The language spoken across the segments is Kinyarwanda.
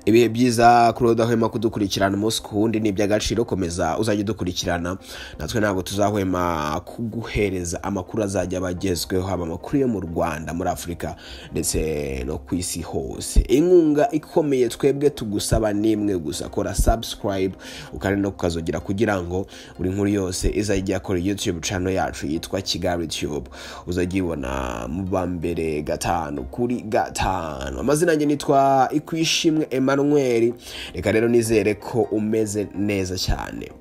Ibihe byiza kuri udahwema kudukurikirana umunsi ku wundi ni iby'agaciro. Komeza uzajya udukurikirana, natwe ntabwo tuzahwema kuguhereza amakuru azajya aba agezweho, haba amakuru yo mu Rwanda, muri Afurika ndetse no ku isi hose. Inkunga ikomeye twebwe tugusaba ni imwe gusa: kora subscribe, ukandi no kukazogera, kugira ngo buri nkuru yose izajya kuri YouTube channel yacu yitwa Kigali Tube uzajya uyibona mu ba mbere 5 kuri 5. Amazina yanjye nitwa Ikwishimwe Emmanuel. Reka rero nizere ko umeze neza cyane.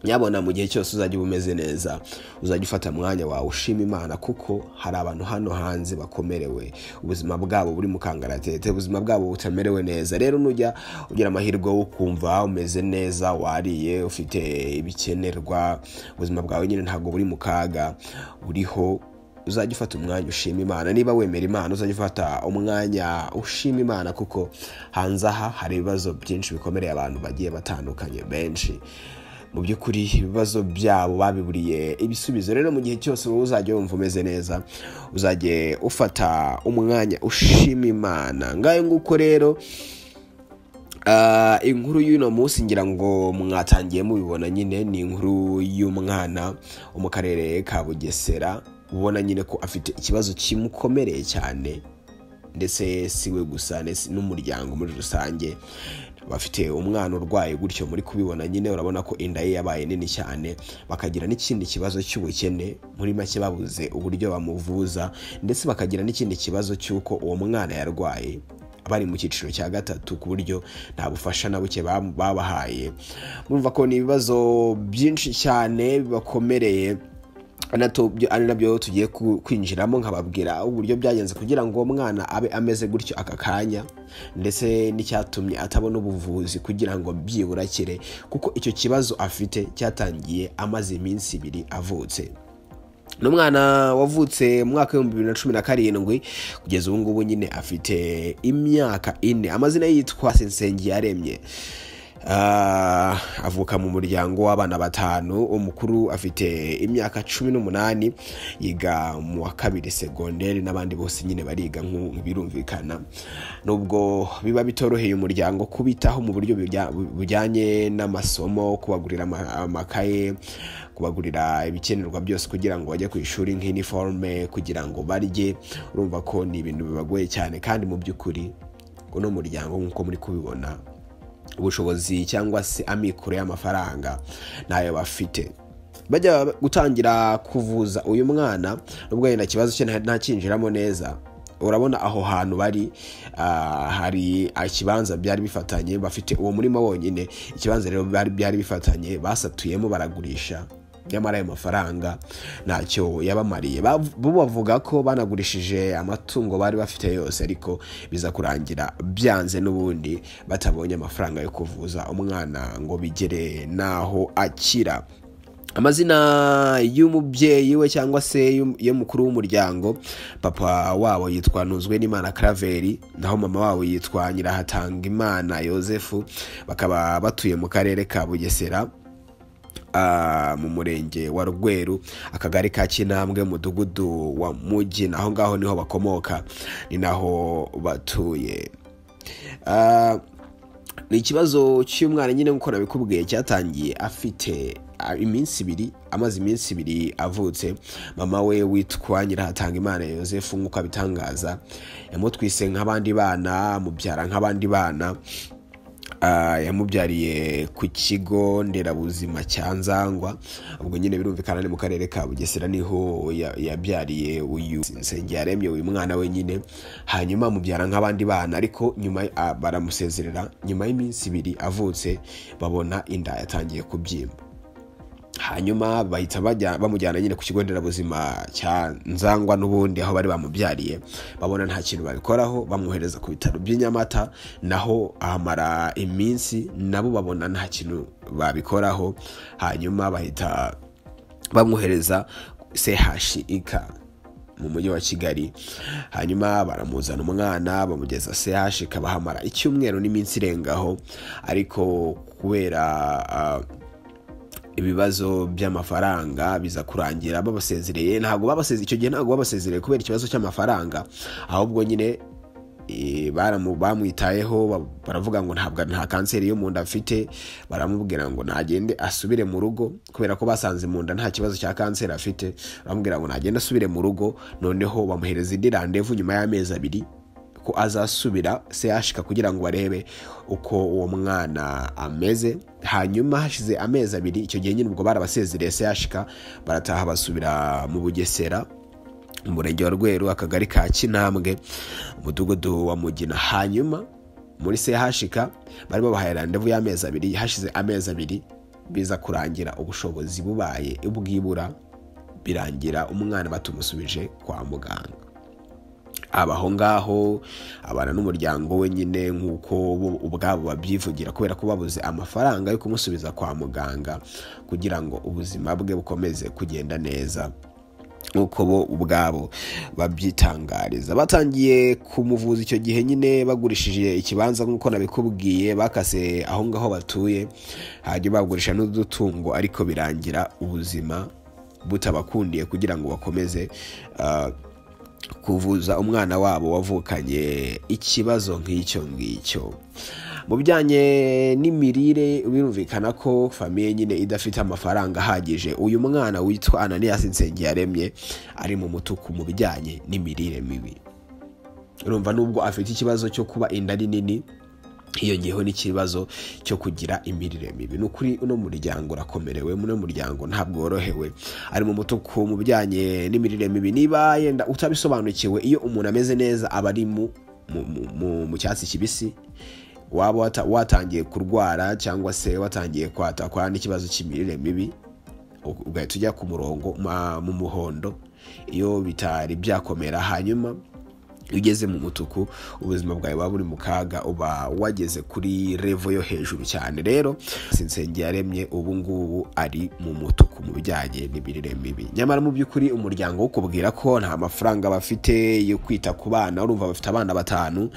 Nyabona mu gihe cyose uzajya uba umeze neza, uzajya ufata umwanya wawe ushima Imana, kuko hari abantu hano hanze bakomerewe, ubuzima bwabo buri mu kangaratete, ubuzima bwabo butamerewe neza. Rero nujya ugira amahirwe wo kumva umeze neza, wariye, ufite ibikenerwa, ubuzima bwawe nyine ntabwo buri mu kaga, uriho, uzajya ufata umwanya ushima Imana. Niba wemera Imana, uzajya ufata umwanya ushima Imana, kuko hanze aha hari ibibazo byinshi bikomereye abantu bagiye batandukanye benshi. Mu by'ukuri ibibazo byabo babiburiye ibisubizo. Rero mu gihe cyose wowe uzajya wumva umeze neza, uzajya ufata umwanya ushima Imana. Ngayo nguko rero. Inkuru y'uno munsi, ngira ngo mwatangiye mubibona nyine, ni inkuru y'umwana wo mu karere ka Bugesera, ubona nyine ko afite ikibazo kimukomereye cyane, ndetse si we gusa, ndetse n'umuryango muri rusange. Bafite umwana urwaye gutyo muri kubibona nyine, urabona ko inda ye yabaye nini cyane, bakagira n'ikindi kibazo cy'ubukene. Muri make babuze uburyo bamuvuza, ndetse bakagira n'ikindi kibazo cy'uko uwo mwana yarwaye bari mu cyiciro cya gatatu, ku buryo nta bufasha na buke babahaye. Murumva ko ni ibibazo byinshi cyane bibakomereye, ari nabyo tugiye kwinjiramo, nkababwira uburyo byagenze kugira ngo uwo mwana abe ameze gutyo aka kanya, ndetse n'icyatumye atabona ubuvuzi kugira ngo byibura akire, kuko icyo kibazo afite cyatangiye amaze iminsi 2 avutse. Ni umwana wavutse mu mwaka w'2017, kugeza ubu ngubu nyine afite imyaka 4. Amazina ye yitwa Nsengiyaremye. Avuka mu muryango w'abana batanu. Umukuru afite imyaka 18, yiga mu wa kabiri segonderi, n'abandi bose nyine bariga birumvikana. Nubwo biba bitoroheye umuryango kubitaho mu buryo bujyanye n'amasomo, kubagurira amakaye, kubagurira ibikenerwa byose kugira ngo bajye ku ishuri, nk'iniforume, kugira ngo barye, urumva ko ni ibintu bibagoye cyane. Kandi mu by'ukuri uno muryango, nk'uko muri kubibona, ubushobozi cyangwa se amikoro y'amafaranga ntayo bafite. Bajya gutangira kuvuza uyu mwana, nubwo yenda ikibazo cye ntakinjiramo neza, urabona aho hantu bari, hari ikibanza byari bifatanye, bafite uwo murima wonyine. Ikibanza rero byari bifatanye, basatuyemo baragurisha, nyamara ayo mafaranga ntacyo yabamariye. Bo bavuga ko banagurishije amatungo bari bafite yose, ariko biza kurangira byanze n'ubundi, batabonye amafaranga yo kuvuza umwana ngo bigere n'aho akira. Amazina y'umubyeyi we cyangwa se y'umukuru w'umuryango, papa wabo yitwa Ntunzwenimana Claver, naho mama wabo yitwa Nyirahatangimana Yosefu. Bakaba batuye mu karere ka Bugesera, mu murenge wa Rweru, akagari ka Kinambwe, umudugudu wa Mugina. Aho ngaho niho bakomoka, ni naho batuye. Ni ikibazo cy'umwana nyine, nk'uko nabikubwiye, cyatangiye afite iminsi 2, amaze iminsi 2 avutse. Mama we witwa Nyirahatangimana Yosefu, nk'uko abitangaza, yamutwise nk'abandi bana, amubyara nk'abandi bana. Yamubyariye ku kigo nderabuzima cya Nzangwa. Ubwo nyine birumvikana ni mu karere ka Bugesera, niho yabyariye uyu Nsengiyaremye, uyu mwana we nyine. Hanyuma amubyara nk'abandi bana, ariko nyuma baramusezerera. Nyuma y'iminsi 2 avutse, babona inda yatangiye kubyimba, hanyuma bahita bamujyana nyine ku kigo nderabuzima cya Nzangwa n'ubundi aho bari bamubyariye, babona nta kintu babikoraho, bamwohereza ku bitaro by'i Nyamata, naho ahamara iminsi, nabo babona nta kintu babikoraho, hanyuma bahita bamwohereza CHUK mu mujyi wa Kigali. Hanyuma baramuzana umwana, bamugeza CHUK, bahamara icyumweru n'iminsi irengaho, ariko kubera ibibazo by'amafaranga biza kurangira babasezereye. Ntabwo babasezereye icyo gihe, ntabwo babasezereye kubera ikibazo cy'amafaranga, ahubwo nyine Bamwitayeho, baravuga ngo ntabwo nta kanseri yo mu nda afite. Baramubwira ngo nagende asubire mu rugo, kubera ko basanze mu nda nta kibazo cya kanseri afite. Baramubwira ngo nagende asubire mu rugo, noneho bamuhereza indi randevu nyuma y'amezi 2 ko azasubira CHK kugira ngo barebe uko uwo mwana ameze. Hanyuma hashize amezi 2, icyo gihe nyine ubwo barabasezereye CHK, barataha basubira mu Bugesera, umurenge wa Rweru, akagari ka Kinambwe, umudugudu wa Mugina. Hanyuma muri CHK bari babahaye randevu y'amezi 2. Hashize amezi 2 biza kurangira ubushobozi bubaye ubwibura, birangira umwana batumusubije kwa muganga. Abaho ngaho abana n'umuryango we nyine nk'uko ubwabo babyivugira, kubera ko babuze amafaranga yo kumusubiza kwa muganga kugira ngo ubuzima bwe bukomeze kugenda neza nk'uko bo ubwabo babyitangariza. Batangiye kumuvuza icyo gihe nyine bagurishije ikibanza nk'uko nabikubwiye, bakase aho ngaho batuye, hanyuma bagurisha n'udutungo, ariko birangira ubuzima butabakundiye kugira ngo bakomeze kuvuza umwana wabo wavukanye ikibazo nk'icyo ngicyo. Mu bijyanye n'imirire, birumvikana ko famiye nyine idafite amafaranga ahagije. Uyu mwana witwa Ananias Nsengiyaremye ari mu mutuku mu bijyanye n'imirire mibi. Urumva nubwo afite ikibazo cyo kuba inda ari nini, hiyongeyeho n'ikibazo cyo kugira imirire mibi. Ni ukuri uno muryango urakomerewe, uno muryango ntabwo worohewe, ari mu mutuku mu bijyanye n'imirire mibi. Niba yenda utabisobanukiwe, iyo umuntu ameze neza aba ari mu cyatsi kibisi. Waba watangiye kurwara cyangwa se watangiye kwatakwa n'ikibazo cy'imirire mibi, ugahita ujya ku murongo mu muhondo iyo bitari byakomera. Hanyuma ugeze mu mutuku, ubuzima bwawe buba buri mu kaga, uba wageze kuri level yo hejuru cyane. Rero Nsengiyaremye ubu ngubu ari mu mutuku mu bijyanye n'imirire mibi. Nyamara mu by'ukuri umuryango ukubwira ko nta mafaranga bafite yo kwita ku bana. Urumva bafite abana 5.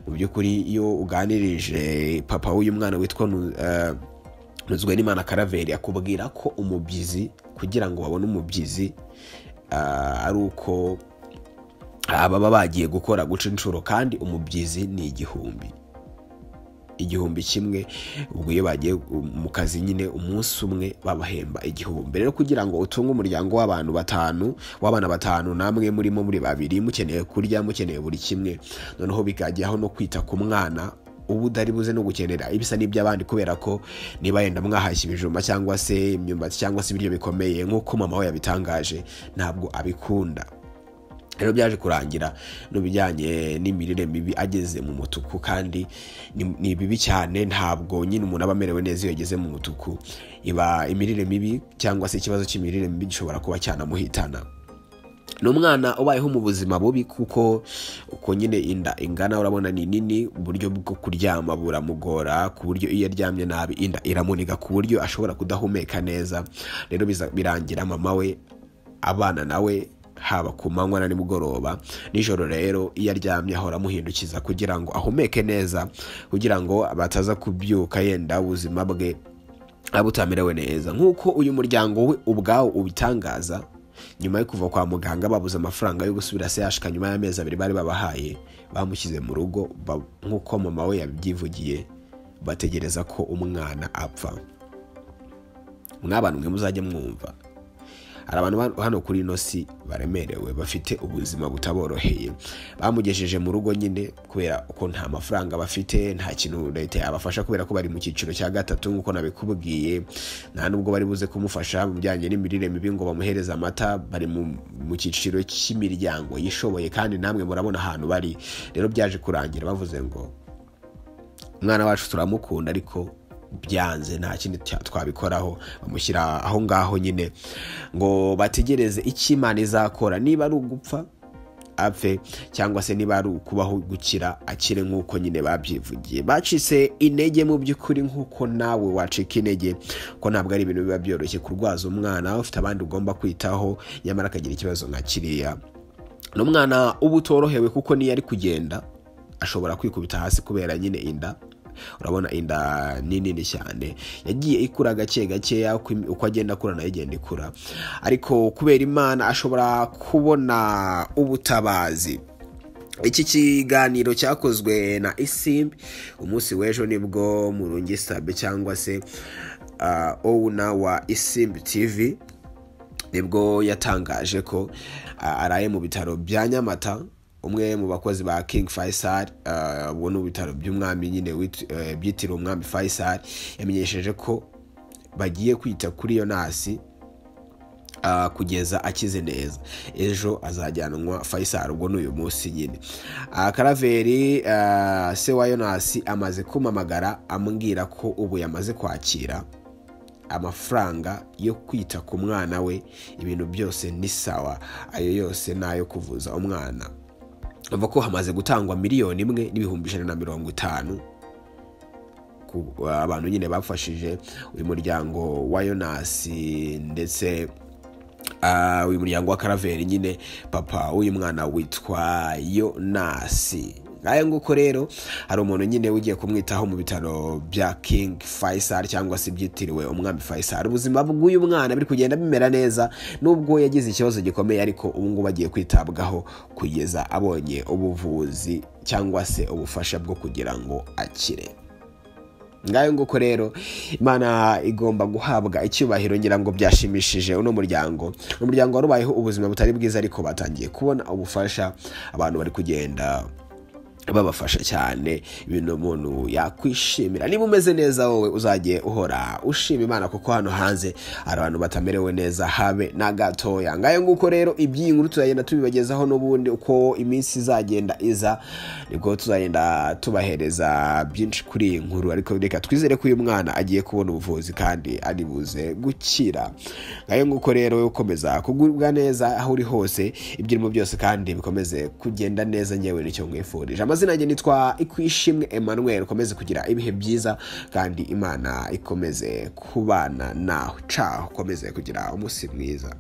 Mu by'ukuri iyo uganirije papa w'uyu mwana witwa Nuzwenimana Karaveri, akubwira ko umubyizi, kugira ngo babone umubyizi ari uko ababa bagiye gukora guca inshuro, kandi umubyizi ni 1000, 1000. Ubwo iyo bagiye mu kazi nyine umunsi umwe babahemba 1000. Rero kugira ngo utunge umuryango w'abantu 5, w'abana 5, namwe murimo muri 2, mukeneye kurya, mukeneye buri kimwe, noneho bikajyaho no kwita ku mwana ubu udari buze no gukenera ibisa n'iby'abandi, kubera ko niba yenda mwahashye ibijumba cyangwa se imyumbati cyangwa se ibiryo bikomeye nk'uko mama we yabitangaje, ntabwo abikunda. Rero byaje kurangira n'ibijyanye n'imirire mibi ageze mu mutuku, kandi ni bibi cyane. Ntabwo nyine umuntu aba amerewe neza iyo yageze mu mutuku. Iba imirire mibi cyangwa se ikibazo cy'imirire mibi gishobora kuba cyanamuhitana. Ni umwana ubayeho mu buzima bubi, kuko uko nyine inda ingana urabona ni nini, uburyo bwo kuryama buramugora, ku buryo iyo aryamye nabi inda iramuniga, ku buryo ashobora kudahumeka neza. Rero birangira mama we abana nawe haba ku manywa na nimugoroba. Nijoro rero iyo aryamye ahora amuhindukiza kugira ngo ahumeke neza, kugira ngo bataza kubyuka yenda ubuzima bwe abutamerewe neza. Nk'uko uyu muryango we ubwawo ubitangaza, nyuma yo kuva kwa muganga babuze amafaranga yo gusubira CHK nyuma y'amezi 2 bari babahaye, bamushyize mu rugo nk'uko mama we yabyivugiye, bategereza ko umwana apfa. Mw'abantu mwe muzajya mwumva, hari abantu hano kuri ino si baremerewe, bafite ubuzima butaboroheye. Bamugejeje mu rugo nyine kubera ko nta mafaranga bafite, nta kintu leta yabafasha kubera ko bari mu cyiciro cya 3 nk'uko nabikubwiye. Nta nubwo bari buze kumufasha mu bijyanye n'imirire mibi ngo bamuhereze amata, bari mu cyiciro cy'imiryango yishoboye, kandi namwe murabona ahantu bari. Rero byaje kurangira bavuze ngo umwana wacu turamukunda ariko byanze, nta kindi twabikoraho. Bamushyira aho ngaho nyine ngo bategereze icyo Imana izakora, niba ari ugupfa apfe, cyangwa se niba ari ukubaho gukira akire, nk'uko nyine babyivugiye. Bacitse intege mu by'ukuri, nk'uko nawe wacika intege, ko ntabwo ari ibintu biba byoroshye kurwaza umwana ufite abandi ugomba kwitaho, nyamara akagira ikibazo nka kiriya. N'umwana uba utorohewe, kuko niyo ari kugenda ashobora kwikubita hasi kubera nyine inda. Urabona inda ni nini cyane, yagiye ikura gake gakeya, uko agenda akura nayo igenda ikura, ariko kubera Imana ashobora kubona ubutabazi. Iki kiganiro cyakozwe na Isimbi umunsi w'ejo, nibwo Murungi Sabe cyangwa se owner wa Isimbi TV nibwo yatangaje ko araye mu bitaro bya Nyamata. Umwe mu bakozi ba King Faisal, ubwo ni ibitaro by'umwami nyine byitiriwe umwami Faisal, yamenyesheje ko bagiye kwita kuri Yonasi kugeza akize neza. Ejo azajyanwa Faisal, ubwo ni uyu munsi nyine. Karaveri se wa Yonasi amaze kumamagara ambwira ko ubu yamaze kwakira amafaranga yo kwita ku mwana we, ibintu byose ni sawa, ayo yose nayo kuvuza umwana. Bavuga ko hamaze gutangwa 1,150,000 ku abantu nyine bafashije uyu muryango wa Yonasi ndetse uyu muryango wa Karaveri nyine, papa w'uyu mwana witwa Yonasi. Ngayo nguko rero, hari umuntu nyine ugiye kumwitaho mu bitaro bya King Faisal cyangwa se byitiriwe umwami Faisal. Ubuzima bw'uyu mwana biri kugenda bimera neza nubwo yagize ikibazo gikomeye, ariko ubu ngubu agiye kwitabwaho kugeza abonye ubuvuzi cyangwa se ubufasha bwo kugira ngo akire. Ngayo nguko rero, Imana igomba guhabwa icyubahiro. Ngira ngo byashimishije uno muryango. Umuryango warubayeho ubuzima butari bwiza, ariko batangiye kubona ubufasha, abantu bari kugenda babafasha cyane, ibintu umuntu yakwishimira. Niba umeze neza wowe uzagiye uhora ushima Imana, kuko hano hanze hari abantu batamerewe neza habe na gatoya. Ngayo nguko rero, iby'iyi nkuru tuzagenda tubibagezaho n'ubundi uko iminsi izagenda iza, nibwo tuzagenda tubahereza byinshi kuri iyi nkuru. Ariko reka twizere ko uyu mwana agiye kubona ubuvuzi kandi ari buze gukira. Ngayo nguko rero, ukomeza kugubwa neza aho uri hose, ibyo urimo byose kandi bikomeze kugenda neza, nyewe nicyo nkwifurije. Amazina yanjye nitwa Ikwishimwe Emmanuel. Ukomeze kugira ibihe byiza kandi Imana ikomeze kubana nawe. Ciao, ukomeze kugira umunsi mwiza.